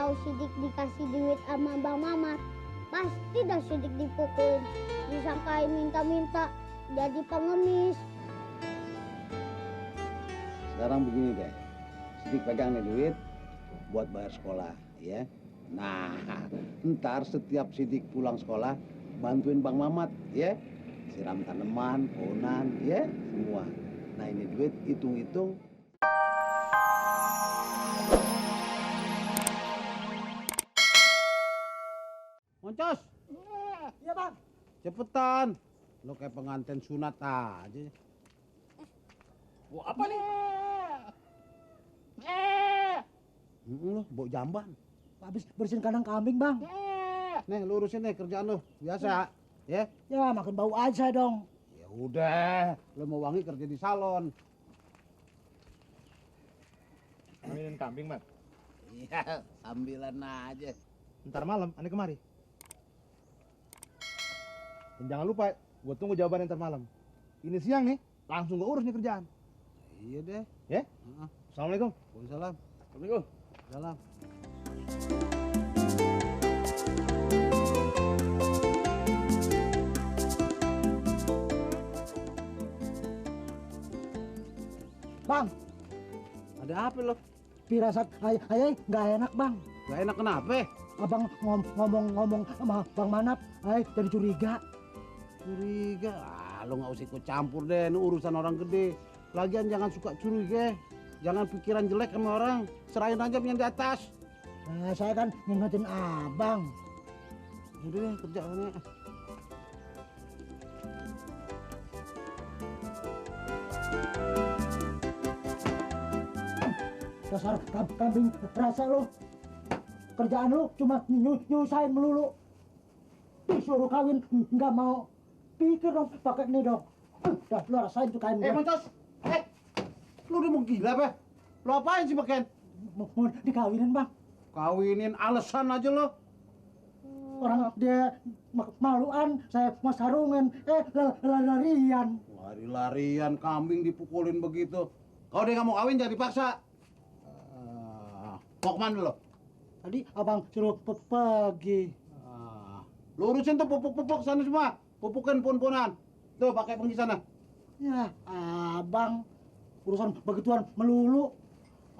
tahu Sidik dikasih duit sama Bang Mamat, pasti dah Sidik dipukulin. Disangkain minta-minta jadi pengemis. Sekarang begini deh, Sidik pegang nih duit buat bayar sekolah, ya. Nah, ntar setiap Sidik pulang sekolah, bantuin Bang Mamat, ya. Siram tanaman, pohonan, ya, semua. Nah, ini duit hitung-hitung. Moncos. Iya, Bang. Cepetan. Lo kayak pengantin sunat aja. Wah, apa nih? Lo bau jamban. Habis bersihin kandang kambing, Bang. Nih, lu urusin nih kerjaan lo. Biasa, ya. Ya, makin bau aja dong. Ya udah, lo mau wangi kerja di salon. Ngawinin kambing, Mat. Iya, sambilan aja. Ntar malam, aneh kemari. Dan jangan lupa, gue tunggu jawaban ntar malam. Ini siang nih, langsung gue urus nih kerjaan. Iya deh. Ya? Assalamualaikum. Waalaikumsalam. Assalamualaikum. Salam. Bang, Ada apa lo? firasat ayah nggak enak, Bang. Gak enak kenapa? Abang ngomong sama Bang Manap, ayah jadi curiga. Curiga? Lo nggak usah ikut campur deh, ini urusan orang gede. Lagian jangan suka curiga, jangan pikiran jelek sama orang. Serahin aja yang di atas. Nah, saya kan ngingetin abang. Udah deh, kerjaannya. Dasar kambing rasa lo. Kerjaan lo cuma nyusahin melulu. Disuruh kawin nggak mau. Pikir dong pakai ini dong. Dah lo rasain tuh kain. Moncos! Lu udah mau gila, Pak? Lo apain sih, Beken? Mau dikawinin, Bang. Kawinin alasan aja lo. Orang dia maluan, saya mau sarungan, larian. Lari-larian kambing dipukulin begitu. Kalau dia nggak mau kawin jangan dipaksa. Mau kemana lo? Tadi abang suruh pergi. Lu urusin tuh pupuk-pupuk sana semua. Pupukin pun-punan. Tuh pakai penggi sana. Ya, abang urusan begituan melulu.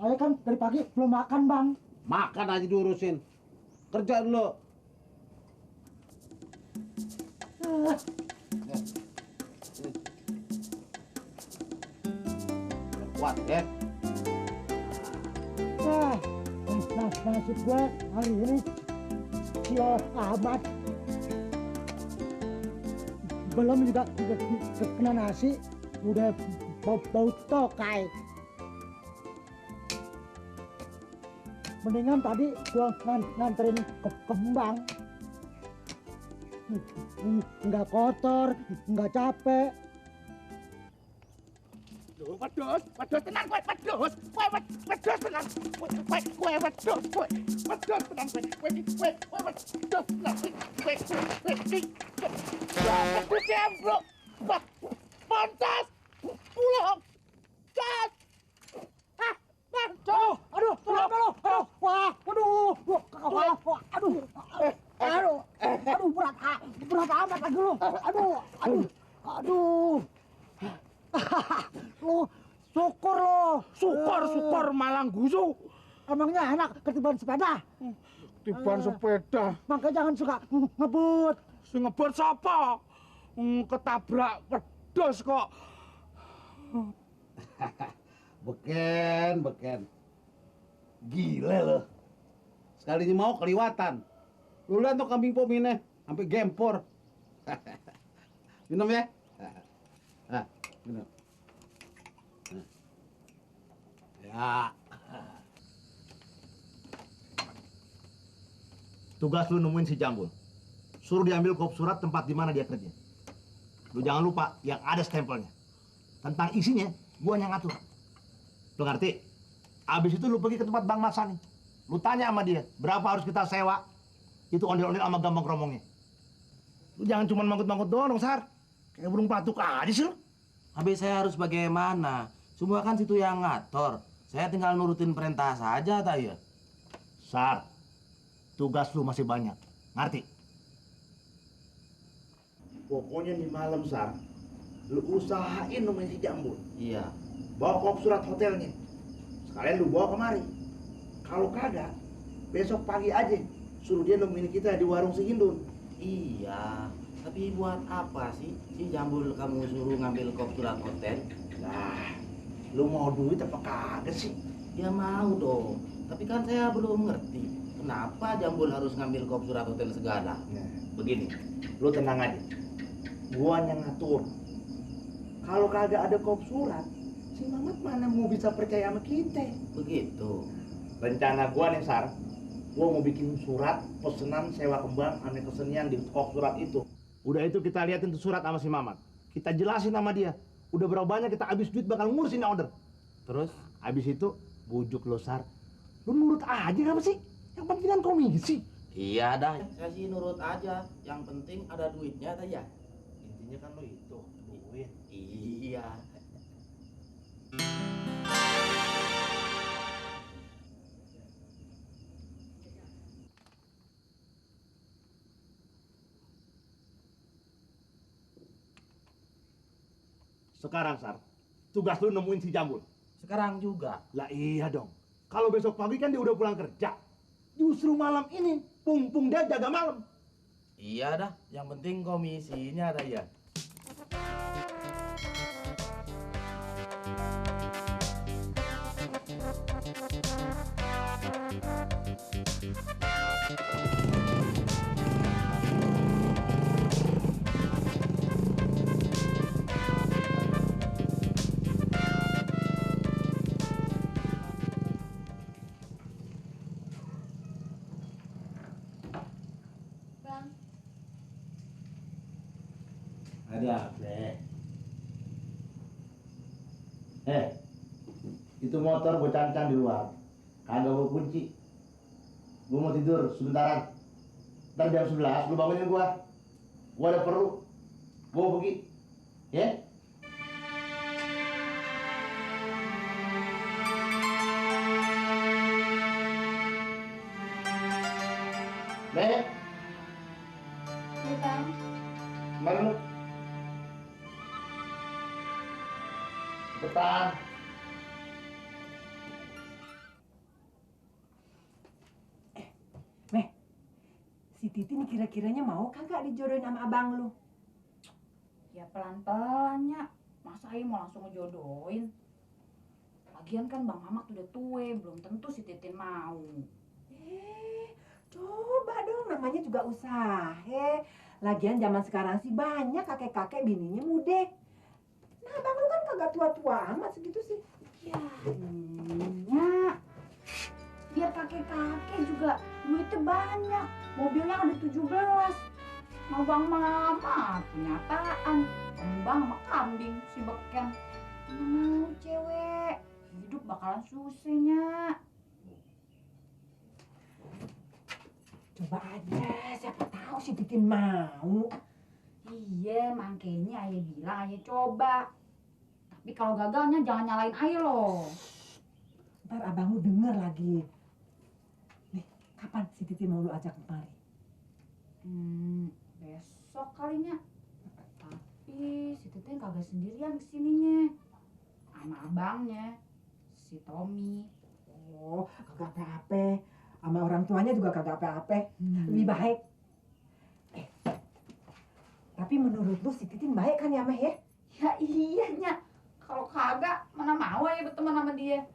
Ayah kan dari pagi belum makan, Bang. Makan aja diurusin. Kerja dulu. Biar kuat ya. Nasib gue hari ini sial amat. Belum juga kena nasi, udah bau tokai. Mendingan tadi gua nganterin ke kembang. Nggak kotor, nggak capek. Wedhus tenan kowe, wedhus. Kowe wedhus tenan. Kowe wedhus, kowe. Wedhus tenan kowe. Kowe wedhus tenan. Kowe jembrok. Pantas. Pulang. Gas. Ah, mantul. Aduh, wah, aduh, berat amat lagi lu. Aduh. Lu syukur Malang gusu. emangnya enak ketiban sepeda. Tiban sepeda. Makanya jangan suka ngebut. Sing ngebut sapa? Ketabrak wedhus kok. Beken. Gila lo. Sekalinya mau keliwatan. Lu lihat tuh kambing pomine sampai gempor. Minum ya. Minum. Ya. Tugas lu nemuin si Jambul. Suruh diambil kop surat tempat di mana dia kerja. Lu jangan lupa yang ada stempelnya. Tentang isinya, gua yang ngatur. Lu ngerti? Abis itu lu pergi ke tempat Bang Masani. Lu tanya sama dia, berapa harus kita sewa? Itu ondel-ondel sama gampang keromongnya. Lu jangan cuma mangkut-mangkut doang dong, Sar. Kayak burung pelatuk aja sih lu. Habis saya harus bagaimana? Semua kan situ yang ngatur. Saya tinggal nurutin perintah saja, tak ya? Sar, tugas lu masih banyak. Ngerti? Pokoknya nih malam, Sar, lu usahain nemuin si Jambul. Iya. Bawa kop surat hotelnya. Sekalian lu bawa kemari. Kalau kagak, besok pagi aja suruh dia nemuin kita di warung si Hindun. Iya. Tapi buat apa sih si Jambul kamu suruh ngambil kop surat hotel? Nah, lu mau duit apa kagak sih? Ya mau dong. Tapi kan saya belum ngerti. Kenapa Jambul harus ngambil kop surat hotel segala? Nah, begini, lu tenang aja. Gua yang ngatur. Kalau kagak ada kop surat, si Mamat mana mau bisa percaya sama kita? Begitu. Rencana gua nih, Sar, gua mau bikin surat pesanan sewa kembang aneh kesenian di kop surat itu. Udah itu kita liatin tuh surat sama si Mamat. Kita jelasin sama dia. Udah berapa banyak kita habis duit bakal ngurusin order. Terus? Habis itu bujuk lo, Sar. Lu nurut aja apa sih? Yang penting kan komisi. Iya dah. Saya sih nurut aja. Yang penting ada duitnya aja. Intinya kan lo itu, duit. Iya. Sekarang, Sar, tugas lu nemuin si Jambul. Sekarang juga. Lah iya dong. Kalau besok pagi kan dia udah pulang kerja. Justru malam ini, pung dia jaga malam. Iya dah. Yang penting komisinya ada ya. Bang, Ada apa? Itu motor gue cancang di luar. Kagak gue kunci. Gue mau tidur sebentaran. Ntar jam 11 lu bangunin gua. Gua ada perlu. Gua mau pergi. Ya? Nek, iya bang. kemana lu? Cepetan. Si Titi nih kira-kiranya mau kagak dijodohin sama abang lu? Ya pelan-pelan ya. Masa aja mau langsung ngejodohin? Lagian kan Bang Mamat udah tue, belum tentu si Titin mau. Coba dong, namanya juga usaha. Lagian zaman sekarang sih banyak kakek-kakek bininya muda. Nah abang lu kan kagak tua-tua amat segitu sih. Ya, biar kakek-kakek juga duitnya banyak. Mobilnya ada 17. Mau Bang Mamat punya apaan? Kembang sama kambing si beken. Mana mau cewek. Hidup bakalan susahnya. Coba aja, siapa tahu si Titin mau. Iya, makanya ayah bilang ayah coba. Tapi kalau gagalnya jangan nyalain ayah loh. Ntar abang lu denger lagi. Nih, kapan si Titin mau lu ajak kemari? Besok kalinya. Tapi si Titin kagak sendirian kesininya. Sama abangnya, si Tommy. Oh, kagak apa-apa. Sama orang tuanya juga kagak apa-apa. Lebih baik. Tapi menurut lu si Titin baik kan ya, Meh ya? Ya iyanya. Kalau kagak, mana mau ya berteman sama dia.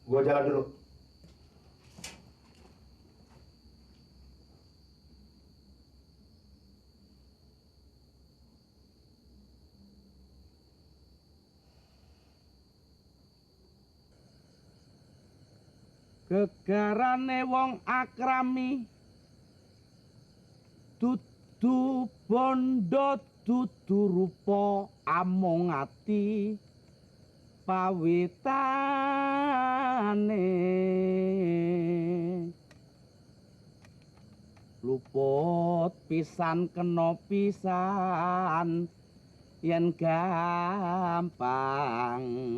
Gua jalan dulu. Gegarane wong akrami dudu bondo dudu rupa amung ati pawitane luput pisan kena pisan yen gampang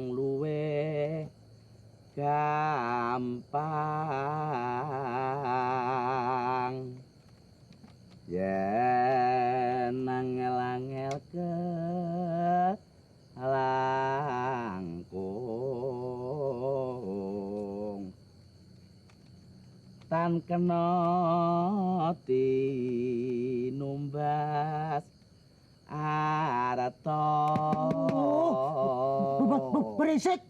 luwe gampang yen angel-angel ke langkung tan kena tinumbas arata Berisik.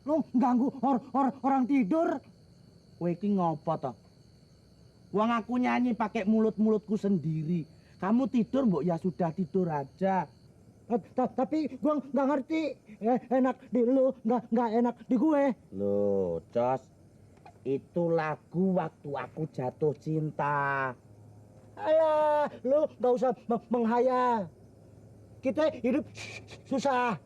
Lu ganggu orang tidur. kowe iki ngopo to? Wong aku nyanyi pakai mulut-mulutku sendiri. Kamu tidur mbok ya sudah tidur aja. Tapi gua nggak ngerti. Enak di lu, nggak enak di gue. Loh, Cos. Itu lagu waktu aku jatuh cinta. Alah, lu nggak usah menghayal. Kita hidup susah.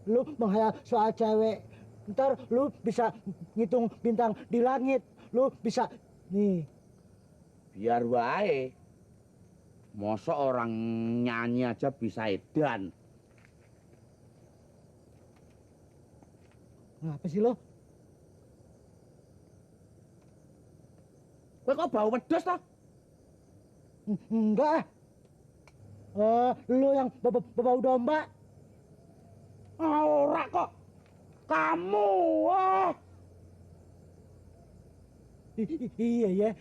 Lu menghayal soal cewek. Ntar lu bisa ngitung bintang di langit. Lu bisa nih. Biar wae. Masa orang nyanyi aja bisa edan. Ngapa sih lo? Kowe kok bau wedhus toh? Enggak. Lu yang bau domba. Ora kok. Kamu. Iya ya.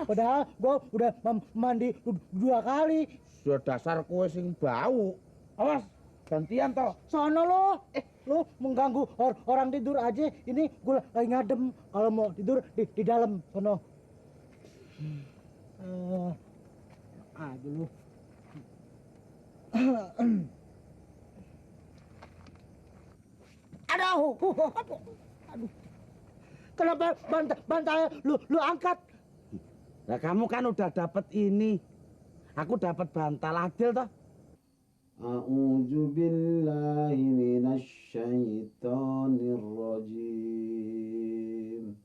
Padahal gua udah mandi 2 kali. Sudah dasar kowe sing bau. Awas, gantian toh. Sono lo. Lu mengganggu orang tidur aja. Ini gua lagi ngadem. Kalau mau tidur di dalam sono. Aduh lu. Aduh. Aduh. Kenapa bantal lu angkat? Nah kamu kan udah dapat ini. Aku dapat bantal adil toh. A'udzu billahi minasy syaithanir rajim.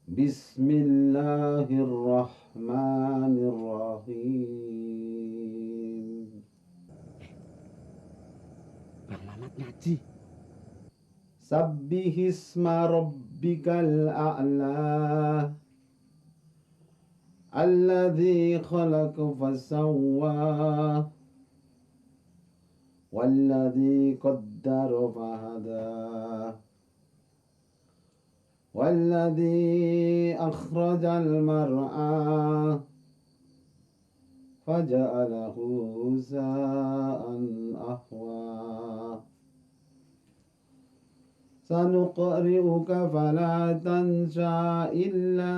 Bismillahirrahmanirrahim. Bang Mamat ngaji. Sabbihisma rabbikal a'la. Alladzi khalaqa fasawwa. Walladzi qaddara fahada. والذي أخرج المرعى فجعله غثاء أحوى سنقرئك فلا تنسى إلا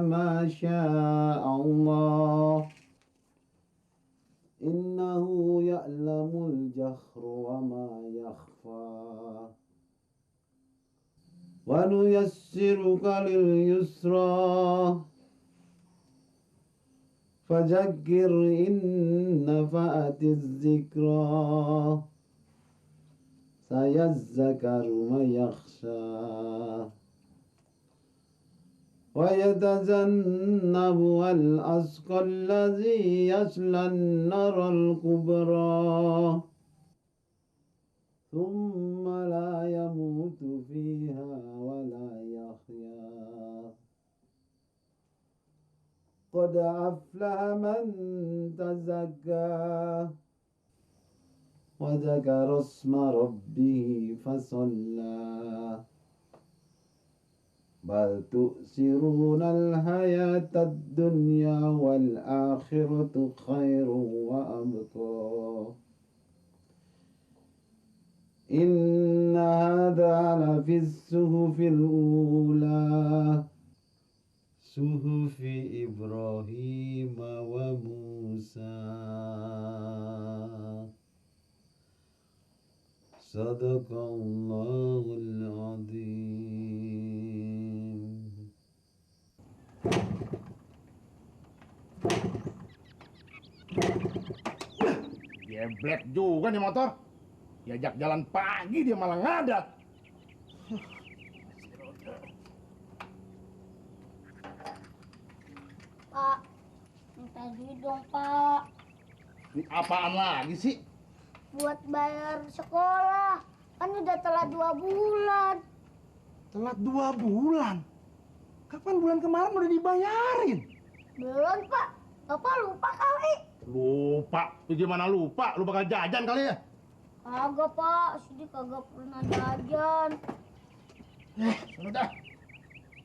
ما شاء الله إنه يعلم الجهر وما يخفى ونيسرك لليسرى فذكر إن نفعت الذكرى سيذكر من يخشى ويتجنبها الأشقى الذي يصلى النار الكبرى ثم لا يموت فيها ولا يحيا قد أفلح من تزكى وذكر اسم ربه فصلى بل تؤثرون الحياة الدنيا والآخرة خير وأبقى إن هذا لفي الصحف الأولى صحف إبراهيم وموسى صدق الله العظيم. Geblek juga nih motor. Diajak jalan pagi dia malah ngadat. Pak, minta duit dong, Pak. Ini apaan lagi sih? Buat bayar sekolah. Kan udah telat 2 bulan. Telat 2 bulan. Kapan bulan kemarin udah dibayarin? Belum, Pak. Bapak lupa kali. Lupa? Itu gimana lupa? Lu bakal jajan kali ya? Kagak, Pak. Sidik kagak pernah jajan. Sudah.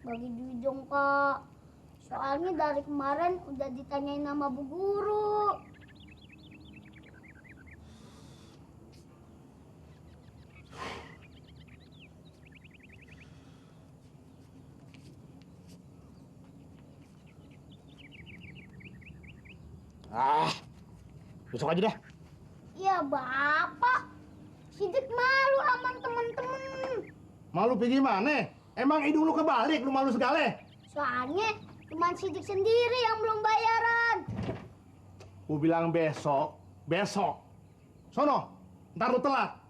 Bagi duit dong, Kak. Soalnya dari kemarin udah ditanyain nama Bu Guru. Besok aja dah. Ya, Bapak. Sidik malu aman temen-temen. Malu pergi mana? Emang hidung lu kebalik, lu malu segala? Soalnya cuma Sidik sendiri yang belum bayaran. Gua bilang besok. Sono, ntar lu telat.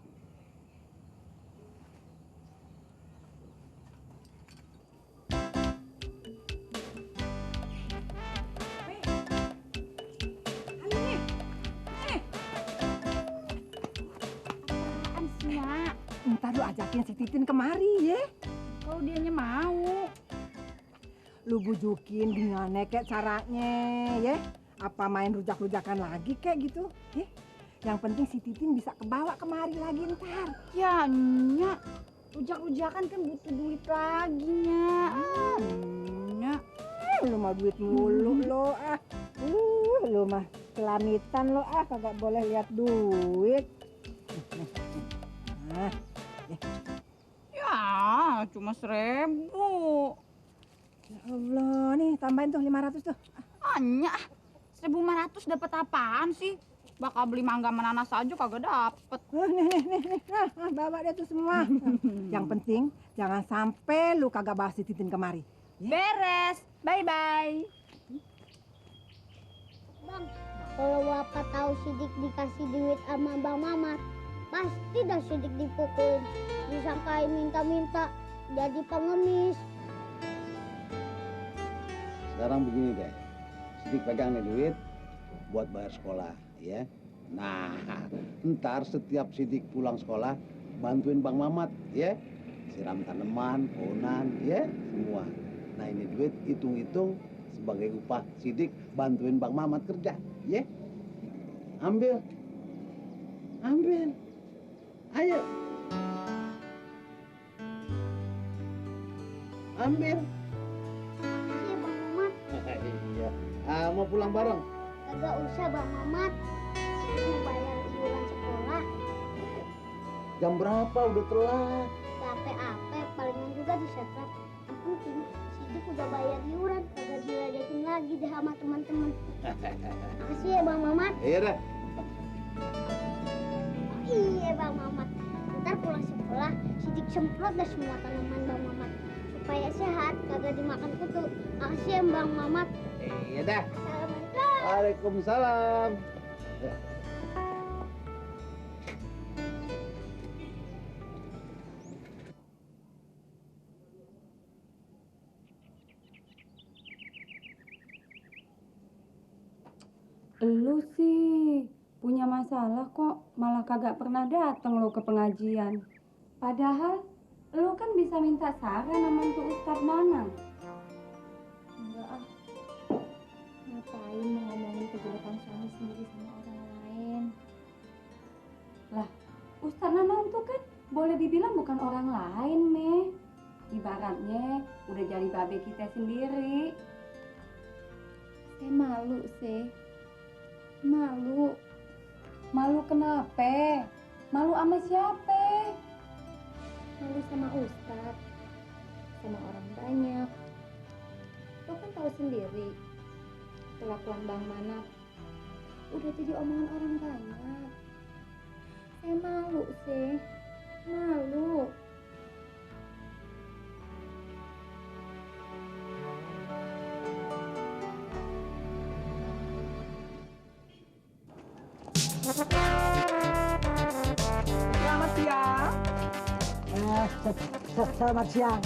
Apaan sih, Mak? Ntar lu ajakin si Titin kemari ya. Kalau dianya mau. Lu bujukin gimana kek caranya ya. Apa main rujak-rujakan lagi kayak gitu ya. Yang penting si Titin bisa kebawa kemari lagi ntar. Ya, Nya. Rujak-rujakan kan butuh duit lagi, Nya. Nya. Lu mah duit mulu lo ah. Lu mah kelamitan lo ah, kagak boleh lihat duit. Nah, Ya, cuma 1.000. ya Allah, nih tambahin tuh 500 tuh. Anya, 1.500 dapat apaan sih? Bakal beli mangga sama nanas aja kagak dapet. Nih. Nah, bawa dia tuh semua. Yang penting jangan sampai lu kagak bawa si Titin kemari. Beres. Bye-bye. Bang, kalau Bapak tahu Sidik dikasih duit sama Bang Mamat, pasti dah Sidik dipukulin. Disangkain minta-minta jadi pengemis. Sekarang begini deh, Sidik pegang nih duit buat bayar sekolah, ya. Nah, ntar setiap Sidik pulang sekolah, bantuin Bang Mamat, ya. Siram tanaman, pohonan, ya, semua. Nah, ini duit hitung-hitung sebagai upah Sidik bantuin Bang Mamat kerja, ya. Ambil. Ayo. Ambil. Makasih Bang Mamat. Iya. Mau pulang bareng? Kagak usah Bang Mamat. Sidik mau bayar iuran sekolah. Jam berapa? Udah telat. Gak apa-apa, palingan juga disetrap. Yang penting Sidik udah bayar iuran, kagak diledekin lagi deh sama teman-teman. Makasih ya Bang Mamat. Iya dah. Oh iya Bang Mamat. Ntar pulang sekolah, Sidik semprot dah semua tanaman Bang Mamat. Supaya sehat, kagak dimakan kutu. Makasih ya Bang Mamat. Iya dah. Assalamualaikum. Waalaikumsalam. Lu sih punya masalah kok, malah kagak pernah datang lo ke pengajian. Padahal lu kan bisa minta saran sama tuh Ustadz Nanang. Enggak ah, ngapain mau ngomongin kejelekan suami sendiri sama orang lain. Lah, Ustadz Nanang tuh kan boleh dibilang bukan orang lain, Meh. Ibaratnya udah jadi babe kita sendiri. Saya malu sih. Malu kenapa? Malu sama siapa? Malu sama Ustadz, sama orang banyak. Lo kan tahu sendiri, kelakuan Bang Manap udah jadi omongan orang banyak. Saya malu sih, malu. Selamat siang. Selamat siang.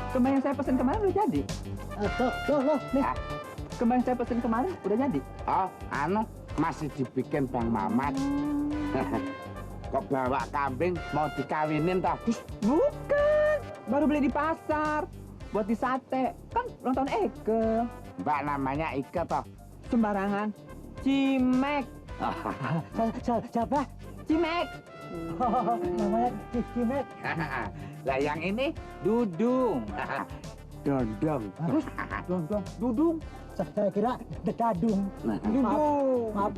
Kembang yang saya pesen kemarin udah jadi. Loh, nih. Kembang yang saya pesen kemarin udah jadi. Oh, masih dibikin Bang Mamat. Kok bawa kambing mau dikawinin toh? Bukan, baru beli di pasar. Buat di sate. Kan ulang tahun Eke. Mbak namanya Ike toh? Sembarangan. Cimek. Siapa? Cimek. Namanya Cimek. Lah yang ini Dudung. Dondong. Terus Dudung. Saya kira Dadung. Dudung. Maaf.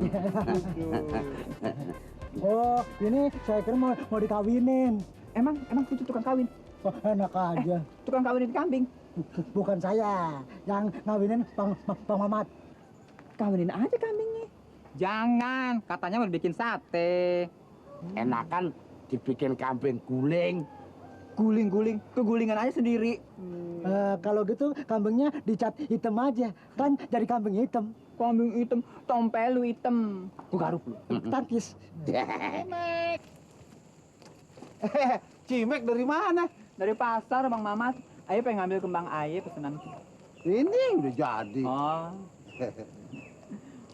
Oh, ini saya kira mau dikawinin. Emang itu tukang kawin? Oh, enak aja. Tukang kawinin kambing. Bukan saya yang ngawinin Bang Mamat. Kawinin aja kambingnya. Jangan, katanya mau bikin sate. Enakan dibikin kambing guling. Guling-guling, kegulingan aja sendiri. Kalau gitu kambingnya dicat hitam aja, kan jadi kambing hitam. Kambing hitam, tompel lu hitam. Gua garuk lu. Tangkis. Cimek dari mana? Dari pasar, Bang Mamat. Ayo pengen ngambil kembang aye pesanan. Ini udah jadi. Oh.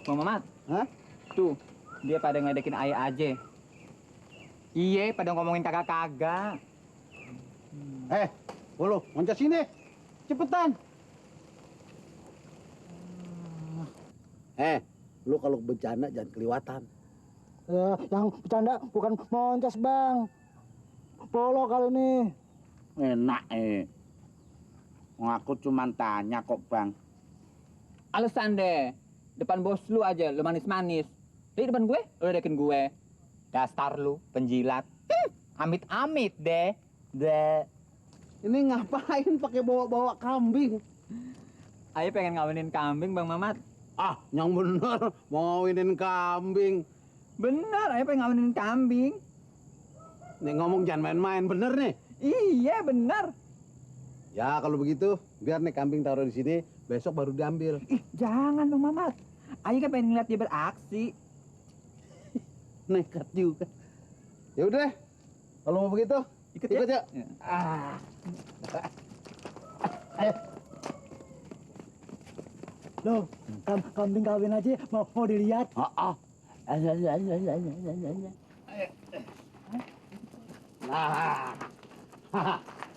Bang Mamat. Hah? Tuh, dia pada ngedekin aye aja. Iye, pada ngomongin kagak-kagak. Bolo, loncat sini. Cepetan. Lu kalau bencana jangan keliwatan. Yang bercanda bukan monces, Bang. Polo kali ini. Enak Aku cuma tanya kok Bang. Alasan deh. Depan bos lu aja, lu manis-manis. Di depan gue, lu ledekin gue. Dasar lu, penjilat. Amit-amit deh. Ini ngapain pakai bawa-bawa kambing? Ayo pengen ngawinin kambing, Bang Mamat. Yang bener mau ngawinin kambing. Bener, ayo pengen ngawinin kambing. Nih ngomong jangan main-main, bener nih. Iya, bener. Ya kalau begitu, biar nih kambing taruh di sini, besok baru diambil. Ih, jangan Bang Mamat. Ayo kan pengen ngeliat dia beraksi. Nekat juga. Ya udah, kalau mau begitu, ikut ya. Ayo. Loh, kambing kawin aja mau dilihat. Nah,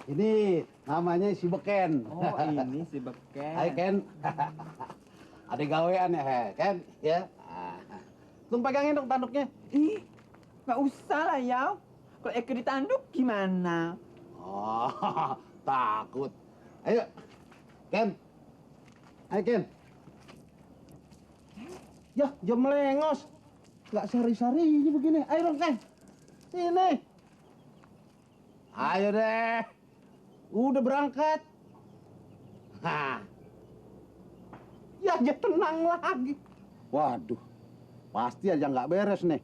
ini namanya si Beken. Oh, ini si Beken. Hai Ken. Ada gawean ya, Ken? Ya. Tung pegangin dong tanduknya. Ih, nggak usah lah ya. Kalau Eke ditanduk gimana? Oh, takut. Ayo, Ken. Ayo Ken. Ya, jam melengos. Nggak sari-sari begini. Ayo dong Ken. Sini. Ayo deh. Udah berangkat. Ya, aja tenang lagi. Waduh, pasti aja nggak beres nih.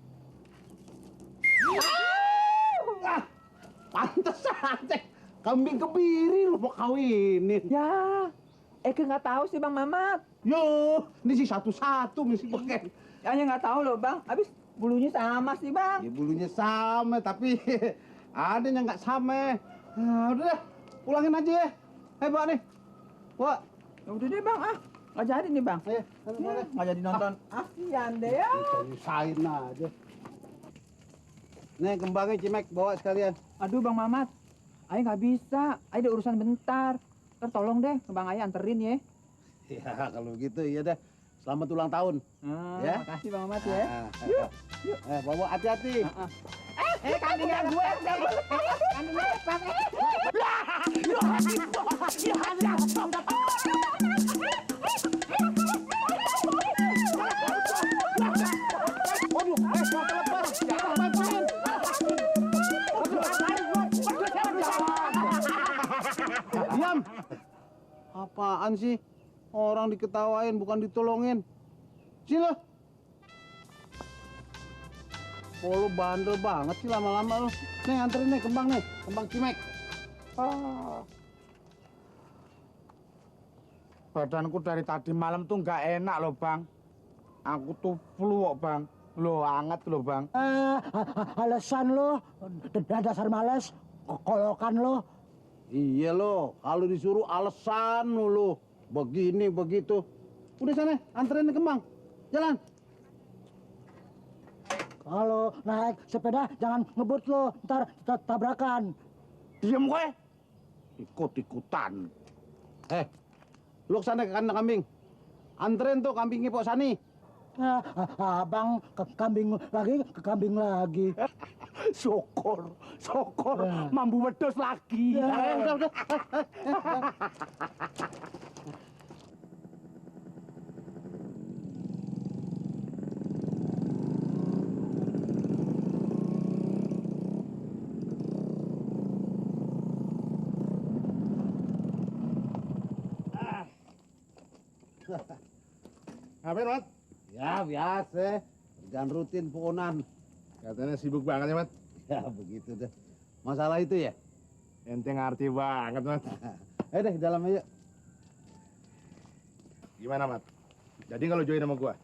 Pantes aja. Kambing kebiri lu mau kawinin. Ya, Eke nggak tahu sih Bang Mamat. Yo, ini sih satu-satu mesti Beken. Ya nggak tahu loh Bang. Abis bulunya sama sih Bang. Ya bulunya sama, tapi ada yang nggak sama. Nah, udah deh, pulangin aja ya. Bawa nih. Bawa. Ya udah deh Bang, nggak jadi nih Bang. Ayo, Ya, nggak jadi nonton. Kasian deh ya. Nyusahin aja. Nih kembangnya Cimek, bawa sekalian. Aduh Bang Mamat, Ayo nggak bisa. Ayo ada urusan bentar. Ntar tolong deh ke Bang Ayah anterin ya. Ya kalau begitu iya deh. Selamat ulang tahun. Ya. Makasih Bang Mamat ya. Yuk, yuk. Bawa hati-hati. Kambingnya gue. Kambingnya apaan sih? Orang diketawain bukan ditolongin. Sini lo. Oh, lu bandel banget sih lama-lama lu. Nih anterin nih kembang cimek. Badanku dari tadi malam tuh nggak enak loh bang. Aku tuh flu kok bang. Loh anget loh bang. Alasan lo, dasar males, kolokan lo. Iya lo, kalau disuruh alasan lu. Begini begitu. Udah sana, anterin nih kembang. Jalan. Kalau naik sepeda jangan ngebut lo, ntar tabrakan. Diem gue. Ikut-ikutan. Lu kesana ke kandang kambing. Anterin tuh kambingnya Pok Sani. Abang ke kambing lagi. Syukur, mambu wedhus lagi. Udah. Ngapain, Mat? Ya biasa. Kerjaan rutin pokonan. Katanya sibuk banget ya, Mat? Ya begitu deh. Masalah itu ya? Ente ngerti banget, Mat. Ayo deh, dalam aja. Gimana, Mat? Jadi kalau join sama gua?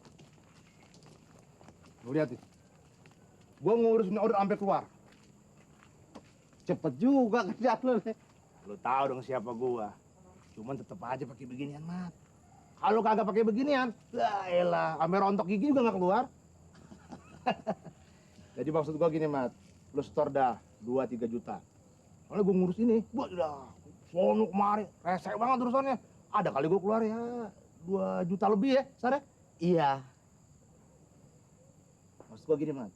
Lu lihat nih. Gua ngurusin order sampai keluar. Cepet juga kerja lu nih. Lu tahu dong siapa gua. Cuman tetep aja pakai beginian, Mat. Kalau kagak pakai beginian, lah elah, sampai rontok gigi juga nggak keluar. Jadi maksud gua gini, Mat. Lu store dah 2-3 juta. Soalnya gua ngurus ini, gua udah sono kemari, rese banget urusannya. Ada kali gua keluar ya 2 juta lebih ya, Sare? Iya. Maksud gua gini, Mat.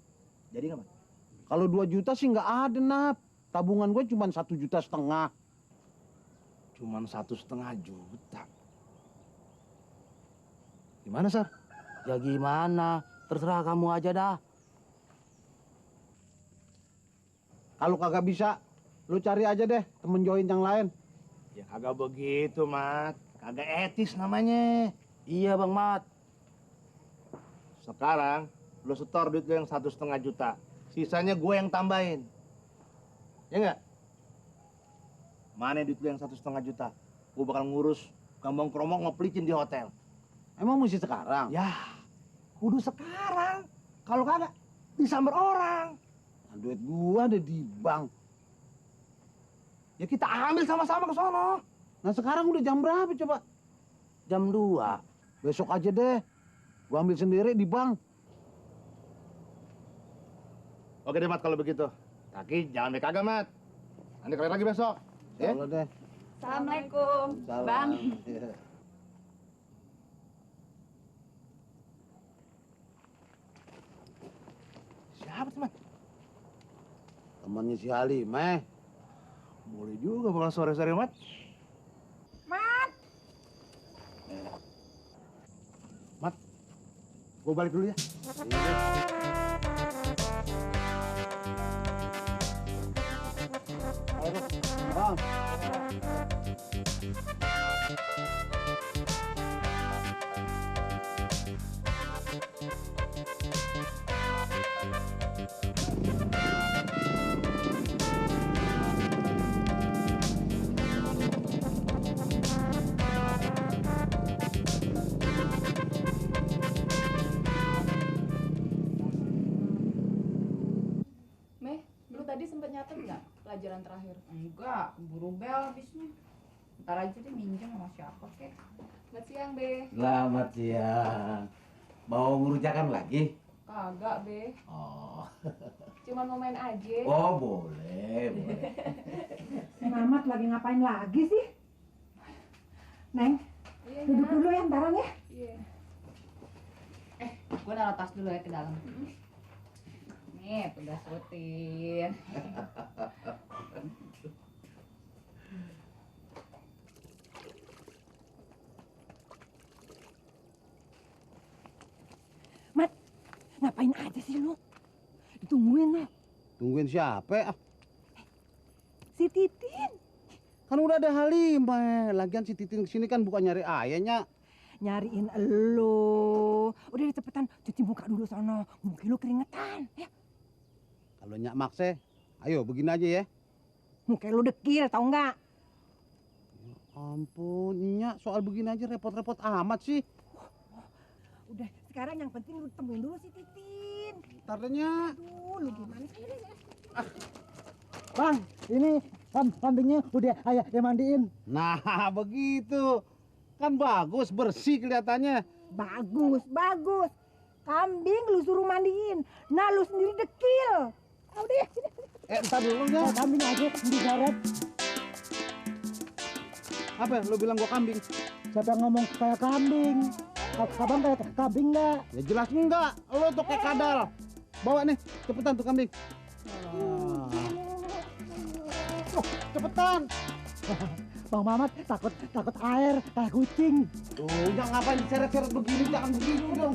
Jadi nggak, Mat? Kalau 2 juta sih nggak ada, Nap. Tabungan gue cuma 1,5 juta. Cuman 1,5 juta. Gimana, Sar? Ya gimana? Terserah kamu aja dah. Kalau kagak bisa, lu cari aja deh temen join yang lain. Ya kagak begitu, Mat. Kagak etis namanya. Iya Bang Mat. Sekarang lu setor duit lu yang 1,5 juta. Sisanya gue yang tambahin. Ya enggak? Mana duit lu yang 1,5 juta? Gue bakal ngurus gambang kromong ngepelicin di hotel. Emang mesti sekarang? Ya, kudu sekarang. Kalau kagak, disamber orang. Nah, duit gua ada di bank. Ya kita ambil sama-sama ke sono. Nah sekarang udah jam berapa coba? Jam 2. Besok aja deh. Gua ambil sendiri di bank. Oke deh, Mat, kalau begitu. Tapi jangan kagak, Mat. Nanti kalian lagi besok. Ya? Kalau deh. Assalamualaikum. Salam. Bang. Iya. Siapa tuh, Mat? Temannya si Halimah. Boleh juga bakal sore-sore, Mat. Mat, Mat, gue balik dulu ya. Ayo, Bang. Meh, lu tadi sempet nyatet nggak pelajaran terakhir? Enggak, buru bel habisnya. Ntar aja deh minjem sama siapa kek. Selamat siang, Be. Selamat siang. Mau ngurujakan lagi? Kagak, Be. Oh. Cuman mau main aja. Oh, boleh. Mamat lagi ngapain lagi sih? Neng, Iya, duduk Nak. dulu ya ntaran ya. Iya. Gue naruh tas dulu ya ke dalam. Nih, tugas rutin. Mat, ngapain aja sih lu? Ditungguin lo. Tungguin siapa? Si Titin. Kan udah ada Halimah. Lagian si Titin kesini kan bukan nyari ayahnya. Nyariin elo. Udah deh, cepetan cuci muka dulu sono. Mungkin lu keringetan. Ya. Kalau nyak makse, ayo begini aja ya. Muka lu dekil, tau nggak? Ampun, nyak soal begini aja repot-repot amat sih. Udah, sekarang yang penting lu temuin dulu si Titin. Ntar deh, Nyak. Aduh, lu gimana sih? Bang, ini kambingnya udah ayah mandiin. Nah, begitu. Kan bagus, bersih kelihatannya. Bagus, bagus. Kambing lu suruh mandiin. Nah, lu sendiri dekil. Udah. Ntar dulu nggak? Kambing aja diseret. Apa? Lu bilang gua kambing? Siapa yang ngomong kayak kambing? Abang kayak kambing nggak? Ya jelas enggak. Lu tuh kayak kadal. Bawa nih, cepetan tuh kambing. Cepetan. Bang Mamat takut air kayak kucing. Tuh, jangan ngapain diseret-seret begini, jangan begitu dong.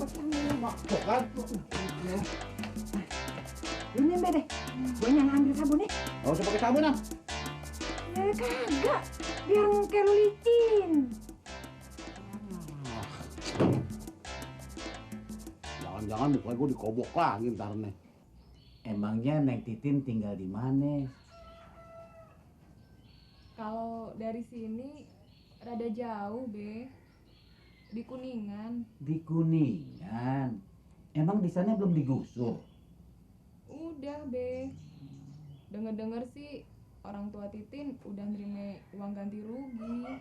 Tuh kan. Lu nyembe deh. Gue yang ambil sabun nih. Gak usah pakai sabun, ah. Ya kagak. Biar muka lu licin. Jangan-jangan muka gue dikobok lagi ntar nih. Emangnya Neng Titin tinggal di mana? Kalau dari sini rada jauh, Be. Di Kuningan. Di Kuningan. Emang di sana belum digusur? Udah, Be. Dengar-dengar sih orang tua Titin udah nerima uang ganti rugi.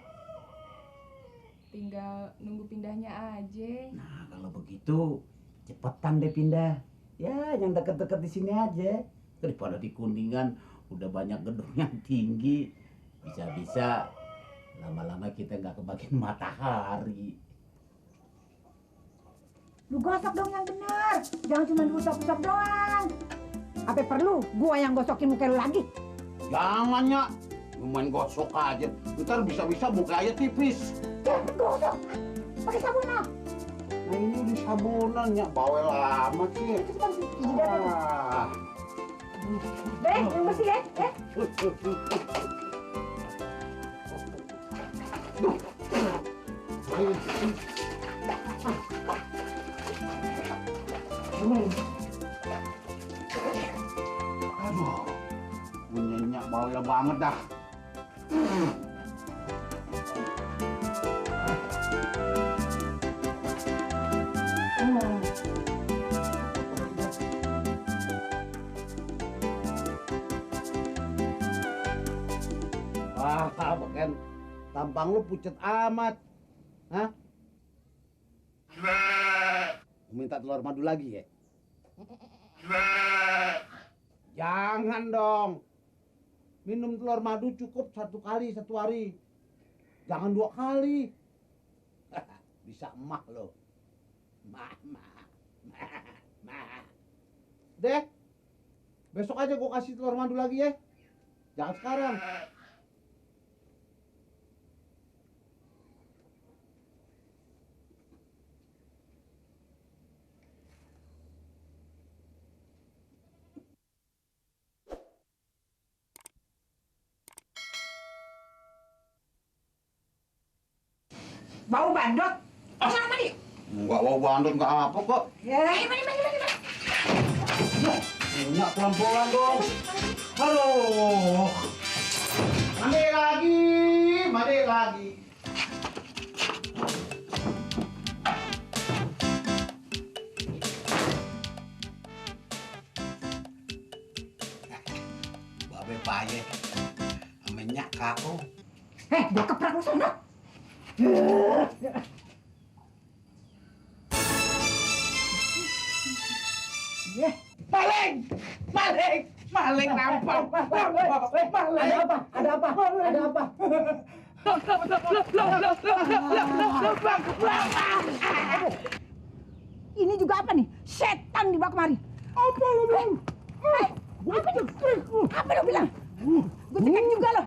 Tinggal nunggu pindahnya aja. Nah, kalau begitu cepetan deh pindah. Ya, yang deket-deket di sini aja. Daripada di Kuningan udah banyak gedung yang tinggi. Bisa-bisa lama-lama kita nggak kebagian matahari. Lu gosok dong yang benar. Jangan cuma usap-usap doang. Apa perlu gua yang gosokin muka lu lagi? Jangan, Nyak. Lu main gosok aja. Ntar bisa-bisa muka aja tipis. Gosok. Pakai sabun lah. Nah ini udah sabunan, Nyak. Bawel amat sih. Cepetan jidatnya. Ah. Be, yang bersih ya. Aduh, punya Nyak bawel banget dah. Wah, kan tampang lu pucet amat. Hah? Minta telur madu lagi ya? Jangan dong. Minum telur madu cukup 1 kali 1 hari. Jangan 2 kali. Bisa emak lo. Mah. Deh, besok aja gua kasih telur madu lagi ya. Jangan sekarang. Bau bandot. Mana mandi? Enggak bau bandot, enggak apa kok. Ya, mandi. Nyak pelan-pelan dong. Halo. Mandi lagi. Babe paye. Ame Nyak KO. Gua keprak lu sana. Maling rampok. Ada apa? Ini juga apa nih? Setan dibawa kemari. Apa lu bilang? Apa lu bilang? Gue cekek juga lo.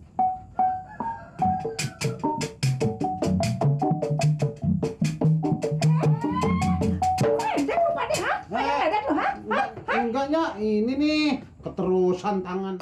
Enggak, Nyak. Ini nih keterusan tangan.